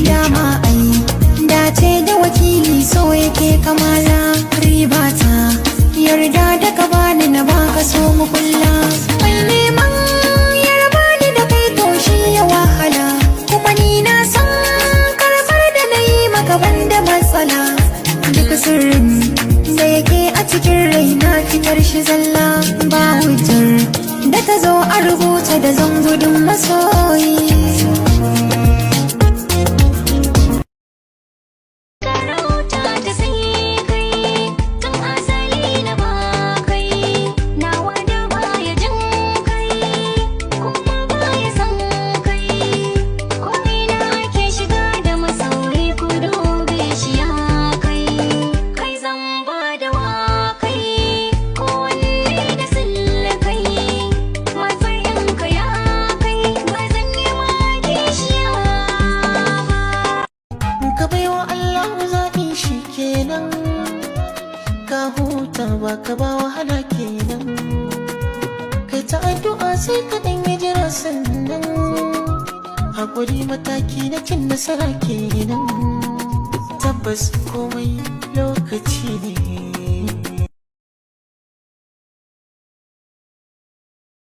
Dama ai dace da wakili so yake kamala. Riba ta yarda da ka bani na baka, so mu kulla. Mai neman yarba ni da kai, to shi ya wahala. Kuma ni na san karbar da na yi maka banda matsala. Duka sirrin da yake a cikin raina fitar shi zalla. Ba hujjar da ta zo a rubuta da zan gudun masoyi. Karauta ta sai kai, tun asali na ba kai, nawa da baya jin kai, kuma baya san kai. Ko ina ake shiga da masoyi, ku dube shi ya kai. Kai zan ba da wa kai, ko wanne da kai, matsayin ka ya kai, ba zan yi ma kishiya ba. Ka baiwa Allah zaɓi, shi kenan ka huta, ba ka ba wahala kenan. Kai ta addu'a, sai ka ɗan yi jira, sannan hakuri mataki na cin nasara kenan. Tabbas.